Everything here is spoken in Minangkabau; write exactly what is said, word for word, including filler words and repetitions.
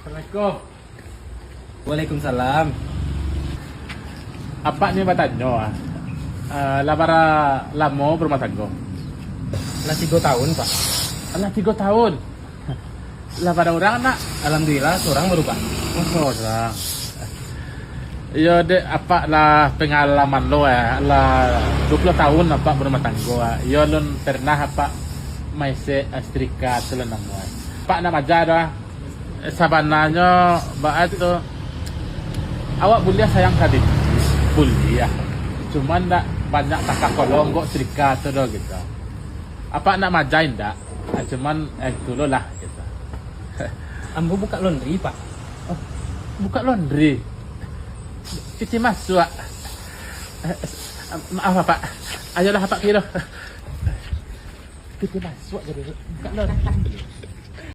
Assalamualaikum. Waalaikumsalam. Apak ni batanyo, ah, eh, lah bara lamo barumah tanggo? Lah tigo tahun, Pak. Lah tigo tahun. Lah bara urang, Nak? Alhamdulillah, surang baru, Pak. Oh, surang. Iyo, dek, apak lah pangalaman lo, eh. Lah duo puluah tahun apak barumah tanggo, eh. Iyo, lun pernah apak maisek, eh, setrika tu lah namo, eh. Apak nak maaja doh, eh. Sabananyo, baa tu, awak buliah sayang ka bini? Buliah. Cuman ndak banyak takah kolong kok setrika tu doh, gitu. Apak nak maaja ndak? Ah, cuman, eh, tu lo lah, gitu. Ambo buka laundry, Pak. Oh, buka laundry? Cuci masuak? Eh, maaf, Pak. Ayolah, Pak, kiro. Cuci masuak jadi buka laundry.